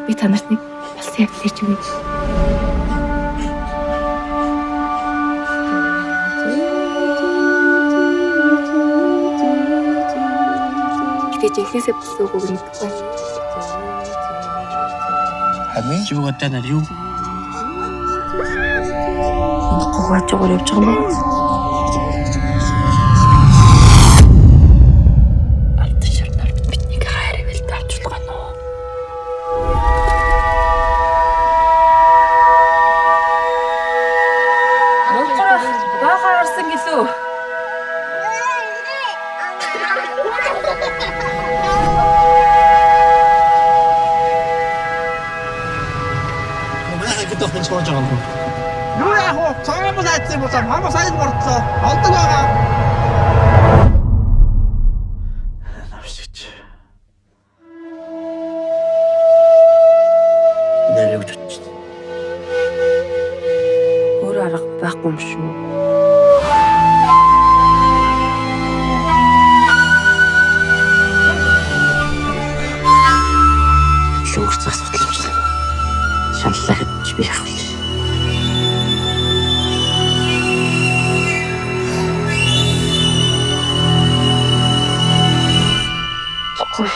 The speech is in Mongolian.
Би та нарт нэг болсон явдал ярьж өгье. Гэтэ жинхнээсээ болсон үгүйг мэдэхгүй байна. Амин 自分が言ったのはよ Гугаач явж байгаа юм байна. Алдан шарнаар биднийг хайр ивэлд авчулах нь уу? Баахан харсан гэлүү. Манай хэд их сууж байгаа юм бэ? Юу яах вэ? Цагаан бус айдсан юм уу? Хамаа сайн мордлоо. Олдог байгаа. Навшигч. Нэрийг очиж. Өөр арга байхгүй юм шүү. Шүүгч асуудал юм шиг. Шаналлаа гэж би яах вэ? Үгүй.